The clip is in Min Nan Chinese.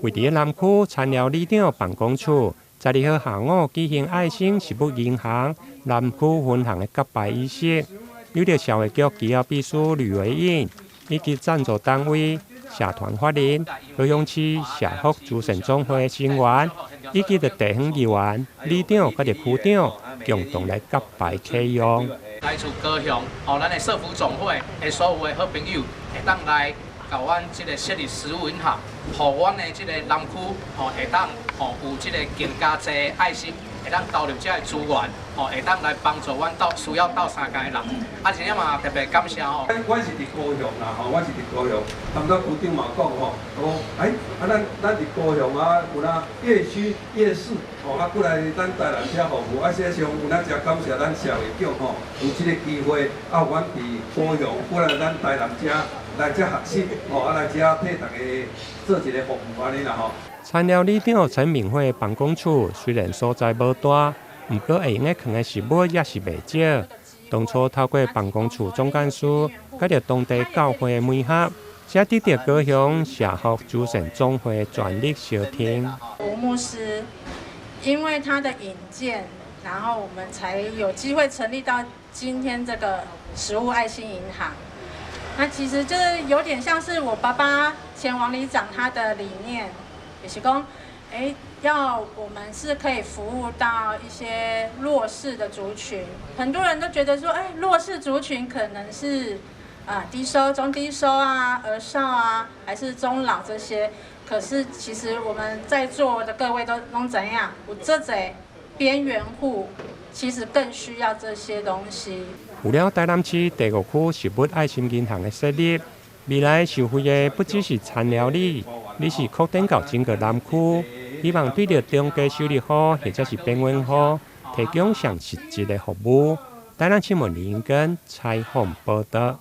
位佇南區田寮里長辦公處，12號下午舉行愛心食物銀行南區分行的揭牌儀式，由著社會局機要秘書呂維穎以及贊助單位社團法人高雄市社福慈善總會成員，以及著地方議員、里長佮著區長共同來揭牌啟用。來自高雄，吼，咱的社福總會的所有的好朋友，會當來共阮這个設立食物銀行，予阮的這个南區，吼，會當吼有這个更加濟愛心，會當投入這个資源，吼，會當來幫助阮鬥需要鬥相共的人。啊，這嘛特別感謝吼。我是佇高雄啦，吼，我是佇高雄。差不多區長嘛講吼，講哎，啊咱咱佇高雄啊，有哪夜區夜市，吼，啊過來咱台南遮服務，啊，實際上有哪誠感謝咱社會局吼，有這个機會，啊，阮佇高雄過來咱台南遮來遮學習，吼，啊來遮替大家做一个服務按呢啦吼。田寮里長陳敏惠辦公處雖然所在無大，毋過會用得囥的食物也是袂少。當初透過辦公處總幹事，佮著當地教會的媒合，才得著高雄社福慈善總會全力相挺。吳牧師因為他的引薦，然後我們才有機會成立到今天這個食物愛心銀行。那其實就是有點像是我爸爸前王里長他的理念，也是講，哎，要我們是可以服務到一些弱勢的族群。很多人都覺得說，哎，弱勢族群可能是啊低收、中低收啊、兒少啊，還是中老這些。可是其實我們在座的各位都攏知影，有這濟邊緣戶，其實更需要這些東西。有了台南市第五區食物愛心銀行的設立，未來受惠的不只是田寮里，而是擴展到整個南區。希望對著中低收入戶或者是邊緣戶，提供上實質的服務。台南新聞林根採訪報導。